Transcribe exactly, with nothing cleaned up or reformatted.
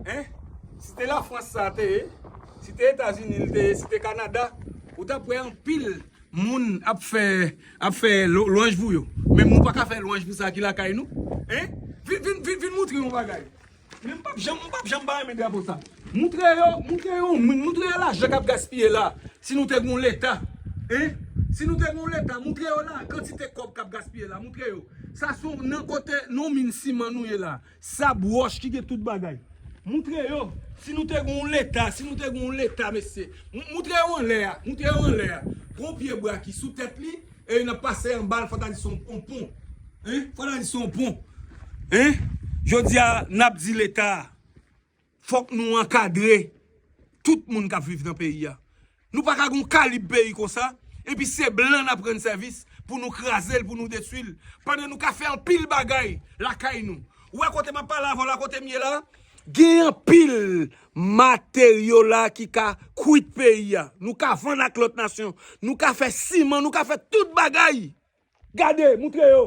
Hein? Si te Lafrans sa te ye, si te Etazini l te ye, si te Kanada, ou t ap wè anpil moun ap fè, ap fè lo- lwanj pou yo. Men nou pa ka fè lwanj pou sa ki lakay nou. Hein? Vin, vin, vin, vin moutre yon bagay. Men m p ap janm, m p ap janm pa renmen drapo sa. Moutre yo, moutre yo, moutre yo lajan k ap gaspiye la. Si nou te gen yon leta, hein? Si nou te gen yon leta, moutre yo la kantite kòb k ap gaspiye la. Moutre yo. Sa se nan kote, nan min siman nou ye la. Sab, wòch ki gen tout bagay. Moutre yo, si nou te gen yon leta, si nou te gen yon leta, mesye. Mou- Moutre yo anlè a, moutre yo anlè a. Gon pye bwa ki sou tèt li, e n ap pase anba l, fò ta di se yon pon. Hein? Fò ta di se yon pon. Hein? Jodi a, n ap di leta, fòk nou ankadre tout moun k ap viv nan peyi a. Nou pa ka gon kalib peyi konsa, epi se blan n ap rann sèvis pou nou kraze l, pou nou detwi l. Pandan nou ka fè anpil bagay lakay nou. Ou wè kote m ap pale avè w la, kote m ye la? Gen anpil materyo la ki ka kwit peyi a. Nou ka vann ak lòt nasyon. Nou ka fè siman, nou ka fè tout bagay. Gade, moutre yo.